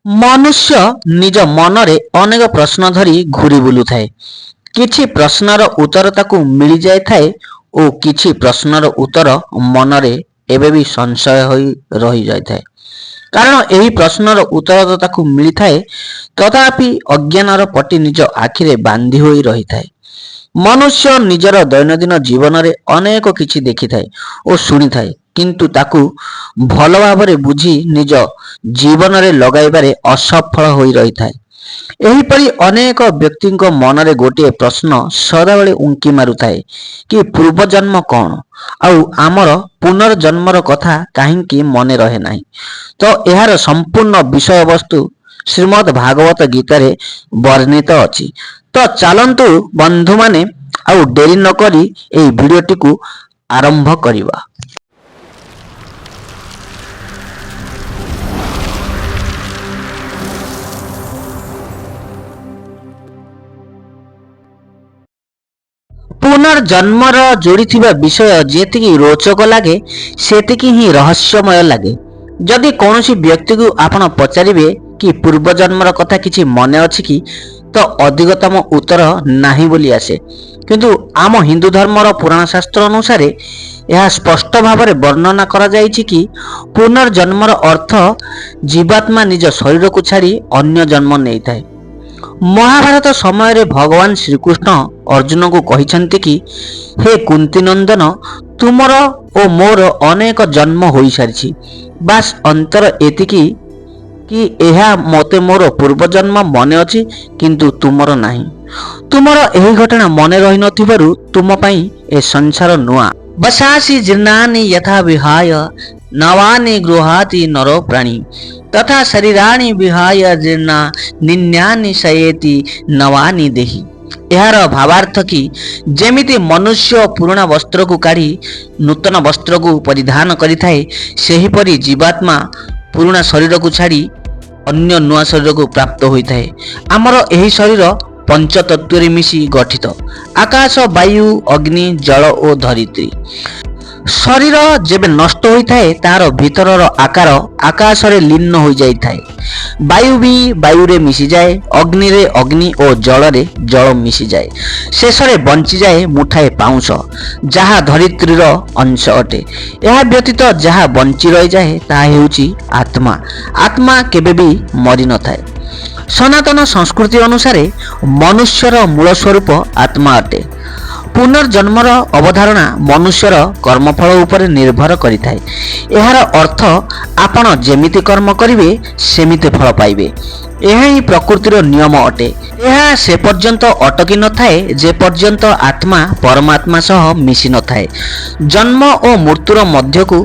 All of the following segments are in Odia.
ମନୁଷ୍ୟ ନିଜ ମନରେ ଅନେକ ପ୍ରଶ୍ନ ଧରି ଘୁରି ବୁଲୁଥାଏ। କିଛି ପ୍ରଶ୍ନର ଉତ୍ତର ତାକୁ ମିଳିଯାଇଥାଏ ଓ କିଛି ପ୍ରଶ୍ନର ଉତ୍ତର ମନରେ ଏବେ ବି ସଂଶୟ ହୋଇ ରହିଯାଇଥାଏ। କାରଣ ଏହି ପ୍ରଶ୍ନର ଉତ୍ତର ତ ତାକୁ ମିଳିଥାଏ, ତଥାପି ଅଜ୍ଞାନର ପଟି ନିଜ ଆଖିରେ ବାନ୍ଧି ହୋଇ ରହିଥାଏ। ମନୁଷ୍ୟ ନିଜର ଦୈନନ୍ଦିନ ଜୀବନରେ ଅନେକ କିଛି ଦେଖିଥାଏ ଓ ଶୁଣିଥାଏ, କିନ୍ତୁ ତାକୁ ଭଲ ଭାବରେ ବୁଝି ନିଜ ଜୀବନରେ ଲଗାଇବାରେ ଅସଫଳ ହୋଇ ରହିଥାଏ। ଏହିପରି ଅନେକ ବ୍ୟକ୍ତିଙ୍କ ମନରେ ଗୋଟିଏ ପ୍ରଶ୍ନ ସଦାବେଳେ ଉଙ୍କି ମାରୁଥାଏ କି ପୂର୍ବଜନ୍ମ କ'ଣ, ଆଉ ଆମର ପୁନର୍ଜନ୍ମର କଥା କାହିଁକି ମନେ ରହେ ନାହିଁ? ତ ଏହାର ସମ୍ପୂର୍ଣ୍ଣ ବିଷୟବସ୍ତୁ ଶ୍ରୀମଦ୍ ଭାଗବତ ଗୀତାରେ ବର୍ଣ୍ଣିତ ଅଛି। ତ ଚାଲନ୍ତୁ ବନ୍ଧୁମାନେ, ଆଉ ଡେରି ନକରି ଏହି ଭିଡ଼ିଓଟିକୁ ଆରମ୍ଭ କରିବା। ପୁନର୍ଜନ୍ମର ଯୋଡ଼ିଥିବା ବିଷୟ ଯେତିକି ରୋଚକ ଲାଗେ, ସେତିକି ହିଁ ରହସ୍ୟମୟ ଲାଗେ। ଯଦି କୌଣସି ବ୍ୟକ୍ତିକୁ ଆପଣ ପଚାରିବେ କି ପୂର୍ବଜନ୍ମର କଥା କିଛି ମନେ ଅଛି କି, ତ ଅଧିକତମ ଉତ୍ତର ନାହିଁ ବୋଲି ଆସେ। କିନ୍ତୁ ଆମ ହିନ୍ଦୁ ଧର୍ମର ପୁରାଣ ଶାସ୍ତ୍ର ଅନୁସାରେ ଏହା ସ୍ପଷ୍ଟ ଭାବରେ ବର୍ଣ୍ଣନା କରାଯାଇଛି କି ପୁନର୍ଜନ୍ମର ଅର୍ଥ ଜୀବାତ୍ମା ନିଜ ଶରୀରକୁ ଛାଡ଼ି ଅନ୍ୟ ଜନ୍ମ ନେଇଥାଏ। ମହାଭାରତ ସମୟରେ ଭଗବାନ ଶ୍ରୀକୃଷ୍ଣ ଅର୍ଜୁନଙ୍କୁ କହିଛନ୍ତି କି ହେ କୁନ୍ତି ନନ୍ଦନ, ତୁମର ଓ ମୋର ଅନେକ ଜନ୍ମ ହୋଇସାରିଛି। ବାସ୍ ଅନ୍ତର ଏତିକି କି ଏହା ମୋତେ ମୋର ପୂର୍ବଜନ୍ମ ମନେ ଅଛି, କିନ୍ତୁ ତୁମର ନାହିଁ। ତୁମର ଏହି ଘଟଣା ମନେ ରହିନଥିବାରୁ ତୁମ ପାଇଁ ଏ ସଂସାର ନୂଆ। ବସାସି ଜୀର୍ଣ୍ଣାନି ଯଥା ବିହାୟ ନବାନି ଗୃହାତି ନର ପ୍ରାଣୀ, ତଥା ଶରୀରାଣି ବିହାୟ ଜୀର୍ଣ୍ଣା ନିନ୍ୟାନି ଶୟେତି ନବାନି ଦେହି। ଏହାର ଭାବାର୍ଥ କି ଯେମିତି ମନୁଷ୍ୟ ପୁରୁଣା ବସ୍ତ୍ରକୁ କାଢ଼ି ନୂତନ ବସ୍ତ୍ରକୁ ପରିଧାନ କରିଥାଏ, ସେହିପରି ଜୀବାତ୍ମା ପୁରୁଣା ଶରୀରକୁ ଛାଡ଼ି ଅନ୍ୟ ନୂଆ ଶରୀରକୁ ପ୍ରାପ୍ତ ହୋଇଥାଏ। ଆମର ଏହି ଶରୀର ପଞ୍ଚତତ୍ତ୍ୱରେ ମିଶି ଗଠିତ: ଆକାଶ, ବାୟୁ, ଅଗ୍ନି, ଜଳ ଓ ଧରିତ୍ରୀ। ଶରୀର ଯେବେ ନଷ୍ଟ ହୋଇଥାଏ, ତାହାର ଭିତରର ଆକାର ଆକାଶରେ ଲୀନ ହୋଇଯାଇଥାଏ। ବାୟୁ ବି ବାୟୁରେ ମିଶିଯାଏ, ଅଗ୍ନିରେ ଅଗ୍ନି ଓ ଜଳରେ ଜଳ ମିଶିଯାଏ। ଶେଷରେ ବଞ୍ଚିଯାଏ ମୁଠାଏ ପାଉଁଶ, ଯାହା ଧରିତ୍ରୀର ଅଂଶ ଅଟେ। ଏହା ବ୍ୟତୀତ ଯାହା ବଞ୍ଚି ରହିଯାଏ, ତାହା ହେଉଛି ଆତ୍ମା। ଆତ୍ମା କେବେ ବି ମରିନଥାଏ। ସନାତନ ସଂସ୍କୃତି ଅନୁସାରେ ମନୁଷ୍ୟର ମୂଳ ସ୍ୱରୂପ ଆତ୍ମା ଅଟେ। ପୁନର୍ଜନ୍ମର ଅବଧାରଣା ମନୁଷ୍ୟର କର୍ମଫଳ ଉପରେ ନିର୍ଭର କରିଥାଏ। ଏହାର ଅର୍ଥ ଆପଣ ଯେମିତି କର୍ମ କରିବେ, ସେମିତି ଫଳ ପାଇବେ। ଏହା ହିଁ ପ୍ରକୃତିର ନିୟମ ଅଟେ। ଏହା ସେ ପର୍ଯ୍ୟନ୍ତ ଅଟକି ନଥାଏ, ଯେ ପର୍ଯ୍ୟନ୍ତ ଆତ୍ମା ପରମାତ୍ମା ସହ ମିଶି ନଥାଏ। ଜନ୍ମ ଓ ମୃତ୍ୟୁର ମଧ୍ୟକୁ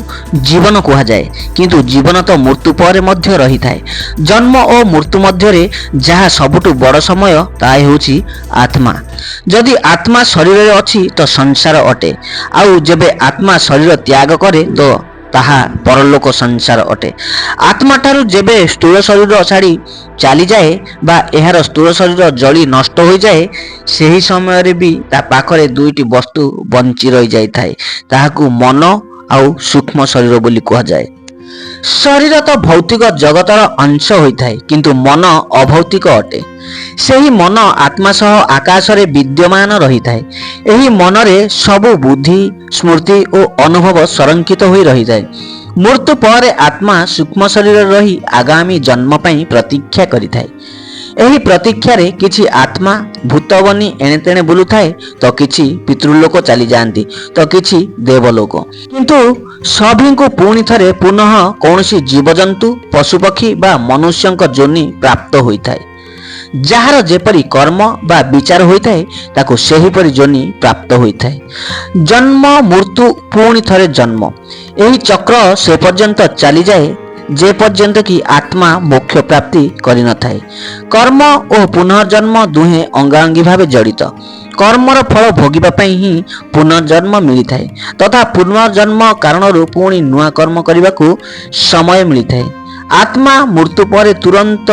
ଜୀବନ କୁହାଯାଏ, କିନ୍ତୁ ଜୀବନ ତ ମୃତ୍ୟୁ ପରେ ମଧ୍ୟ ରହିଥାଏ। ଜନ୍ମ ଓ ମୃତ୍ୟୁ ମଧ୍ୟରେ ଯାହା ସବୁଠୁ ବଡ଼ ସମୟ, ତାହା ହେଉଛି ଆତ୍ମା। ଯଦି ଆତ୍ମା ଶରୀରରେ ଅଛି ତ ସଂସାର ଅଟେ, ଆଉ ଯେବେ ଆତ୍ମା ଶରୀର ତ୍ୟାଗ କରେ ତ ତାହା ପରଲୋକ ସଂସାର ଅଟେ। ଆତ୍ମାଠାରୁ ଯେବେ ସ୍ଥୂଳ ଶରୀର ଛାଡ଼ି ଚାଲିଯାଏ ବା ଏହାର ସ୍ଥୂଳ ଶରୀର ଜଳି ନଷ୍ଟ ହୋଇଯାଏ, ସେହି ସମୟରେ ବି ତା ପାଖରେ ଦୁଇଟି ବସ୍ତୁ ବଞ୍ଚି ରହିଯାଇଥାଏ। ତାହାକୁ ମନ ଆଉ ସୂକ୍ଷ୍ମ ଶରୀର ବୋଲି କୁହାଯାଏ। ଶରୀର ତ ଭୌତିକ ଜଗତର ଅଂଶ ହୋଇଥାଏ, କିନ୍ତୁ ମନ ଅଭୌତିକ ଅଟେ। ସେହି ମନ ଆତ୍ମା ସହ ଆକାଶରେ ବିଦ୍ୟମାନ ରହିଥାଏ। ଏହି ମନରେ ସବୁ ବୁଦ୍ଧି, ସ୍ମୃତି ଓ ଅନୁଭବ ସଂରକ୍ଷିତ ହୋଇ ରହିଥାଏ। ମୃତ୍ୟୁ ପରେ ଆତ୍ମା ସୂକ୍ଷ୍ମ ଶରୀରରେ ରହି ଆଗାମୀ ଜନ୍ମ ପାଇଁ ପ୍ରତୀକ୍ଷା କରିଥାଏ। ଏହି ପ୍ରତୀକ୍ଷାରେ କିଛି ଆତ୍ମା ଭୂତ ବନି ଏଣେ ତେଣେ ବୁଲୁଥାଏ ତ କିଛି ପିତୃଲୋକ ଚାଲିଯାଆନ୍ତି ତ କିଛି ଦେବଲୋକ। କିନ୍ତୁ ସଭିଙ୍କୁ ପୁଣି ଥରେ ପୁନଃ କୌଣସି ଜୀବଜନ୍ତୁ, ପଶୁପକ୍ଷୀ ବା ମନୁଷ୍ୟଙ୍କ ଯୋନି ପ୍ରାପ୍ତ ହୋଇଥାଏ। ଯାହାର ଯେପରି କର୍ମ ବା ବିଚାର ହୋଇଥାଏ, ତାକୁ ସେହିପରି ଯୋନି ପ୍ରାପ୍ତ ହୋଇଥାଏ। ଜନ୍ମ, ମୃତ୍ୟୁ, ପୁଣି ଥରେ ଜନ୍ମ, ଏହି ଚକ୍ର ସେ ପର୍ଯ୍ୟନ୍ତ ଚାଲିଯାଏ, ଯେ ପର୍ଯ୍ୟନ୍ତ କି ଆତ୍ମା ମୋକ୍ଷ ପ୍ରାପ୍ତି କରିନଥାଏ। କର୍ମ ଓ ପୁନର୍ଜନ୍ମ ଦୁହେଁ ଅଙ୍ଗାଅଙ୍ଗୀ ଭାବେ ଜଡ଼ିତ। କର୍ମର ଫଳ ଭୋଗିବା ପାଇଁ ହିଁ ପୁନର୍ଜନ୍ମ ମିଳିଥାଏ ତଥା ପୁନର୍ଜନ୍ମ କାରଣରୁ ପୁଣି ନୂଆ କର୍ମ କରିବାକୁ ସମୟ ମିଳିଥାଏ। ଆତ୍ମା ମୃତ୍ୟୁ ପରେ ତୁରନ୍ତ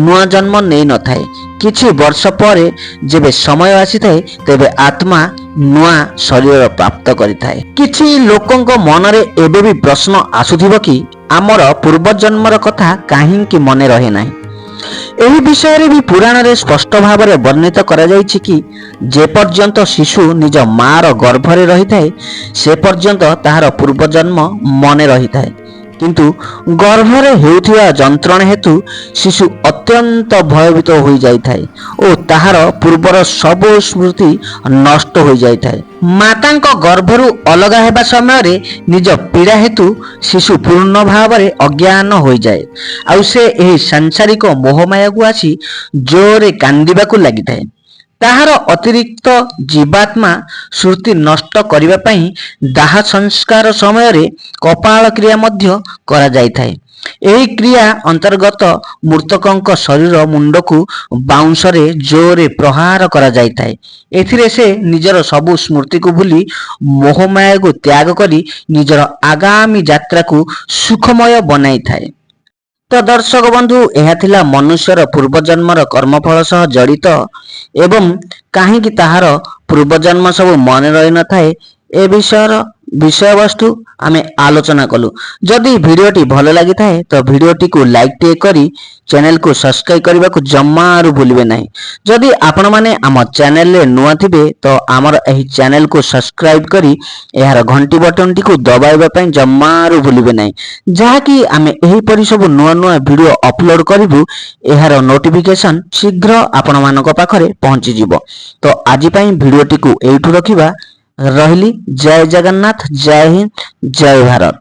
ନୂଆ ଜନ୍ମ ନେଇନଥାଏ। କିଛି ବର୍ଷ ପରେ ଯେବେ ସମୟ ଆସିଥାଏ, ତେବେ ଆତ୍ମା ନୂଆ ଶରୀର ପ୍ରାପ୍ତ କରିଥାଏ। କିଛି ଲୋକଙ୍କ ମନରେ ଏବେ ବି ପ୍ରଶ୍ନ ଆସୁଥିବ କି ଆମର ପୂର୍ବଜନ୍ମର କଥା କାହିଁକି ମନେ ରହେ ନାହିଁ? ଏହି ବିଷୟରେ ବି ପୁରାଣରେ ସ୍ପଷ୍ଟ ଭାବରେ ବର୍ଣ୍ଣିତ କରାଯାଇଛି କି ଯେପର୍ଯ୍ୟନ୍ତ ଶିଶୁ ନିଜ ମାଆର ଗର୍ଭରେ ରହିଥାଏ, ସେ ପର୍ଯ୍ୟନ୍ତ ତାହାର ପୂର୍ବଜନ୍ମ ମନେ ରହିଥାଏ। କିନ୍ତୁ ଗର୍ଭରେ ହେଉଥିବା ଯନ୍ତ୍ରଣା ହେତୁ ଶିଶୁ ଅତ୍ୟନ୍ତ ଭୟଭୀତ ହୋଇଯାଇଥାଏ ଓ ତାହାର ପୂର୍ବର ସବୁ ସ୍ମୃତି ନଷ୍ଟ ହୋଇଯାଇଥାଏ। ମାତାଙ୍କ ଗର୍ଭରୁ ଅଲଗା ହେବା ସମୟରେ ନିଜ ପୀଡ଼ା ହେତୁ ଶିଶୁ ପୂର୍ଣ୍ଣ ଭାବରେ ଅଜ୍ଞାନ ହୋଇଯାଏ ଆଉ ସେ ଏହି ସାଂସାରିକ ମୋହମାୟାକୁ ଆସି ଜୋରରେ କାନ୍ଦିବାକୁ ଲାଗିଥାଏ। ତାହାର ଅତିରିକ୍ତ ଜୀବାତ୍ମା ସ୍ମୃତି ନଷ୍ଟ କରିବା ପାଇଁ ଦାହ ସଂସ୍କାର ସମୟରେ କପାଳ କ୍ରିୟା ମଧ୍ୟ କରାଯାଇଥାଏ। ଏହି କ୍ରିୟା ଅନ୍ତର୍ଗତ ମୃତକଙ୍କ ଶରୀର ମୁଣ୍ଡକୁ ବାଉଁଶରେ ଜୋରରେ ପ୍ରହାର କରାଯାଇଥାଏ। ଏଥିରେ ସେ ନିଜର ସବୁ ସ୍ମୃତିକୁ ଭୁଲି, ମୋହମାୟାକୁ ତ୍ୟାଗ କରି ନିଜର ଆଗାମୀ ଯାତ୍ରାକୁ ସୁଖମୟ ବନାଇଥାଏ। ତ ଦର୍ଶକ ବନ୍ଧୁ, ଏହା ଥିଲା ମନୁଷ୍ୟର ପୂର୍ବଜନ୍ମର କର୍ମଫଳ ସହ ଜଡ଼ିତ ଏବଂ କାହିଁକି ତାହାର ପୂର୍ବଜନ୍ମ ସବୁ ମନେ ରହିନଥାଏ, ଏ ବିଷୟର ବିଷୟବସ୍ତୁ ଆମେ ଆଲୋଚନା କଲୁ। ଯଦି ଭିଡ଼ିଓଟି ଭଲ ଲାଗିଥାଏ, ତ ଭିଡ଼ିଓଟିକୁ ଲାଇକ୍ ଟିକେ କରି ଚ୍ୟାନେଲକୁ ସବସ୍କ୍ରାଇବ୍ କରିବାକୁ ଜମାରୁ ଭୁଲିବେ ନାହିଁ। ଯଦି ଆପଣମାନେ ଆମ ଚ୍ୟାନେଲରେ ନୂଆ ଥିବେ, ତ ଆମର ଏହି ଚ୍ୟାନେଲକୁ ସବସ୍କ୍ରାଇବ୍ କରି ଏହାର ଘଣ୍ଟି ବଟନଟିକୁ ଦବାଇବା ପାଇଁ ଜମାରୁ ଭୁଲିବେ ନାହିଁ, ଯାହାକି ଆମେ ଏହିପରି ସବୁ ନୂଆ ନୂଆ ଭିଡ଼ିଓ ଅପଲୋଡ଼ କରିବୁ, ଏହାର ନୋଟିଫିକେସନ୍ ଶୀଘ୍ର ଆପଣମାନଙ୍କ ପାଖରେ ପହଞ୍ଚିଯିବ। ତ ଆଜି ପାଇଁ ଭିଡ଼ିଓଟିକୁ ଏଇଠୁ ରଖିବା। ରହିଲି, ଜୟ ଜଗନ୍ନାଥ, ଜୟ ହିନ୍ଦ, ଜୟ ଭାରତ।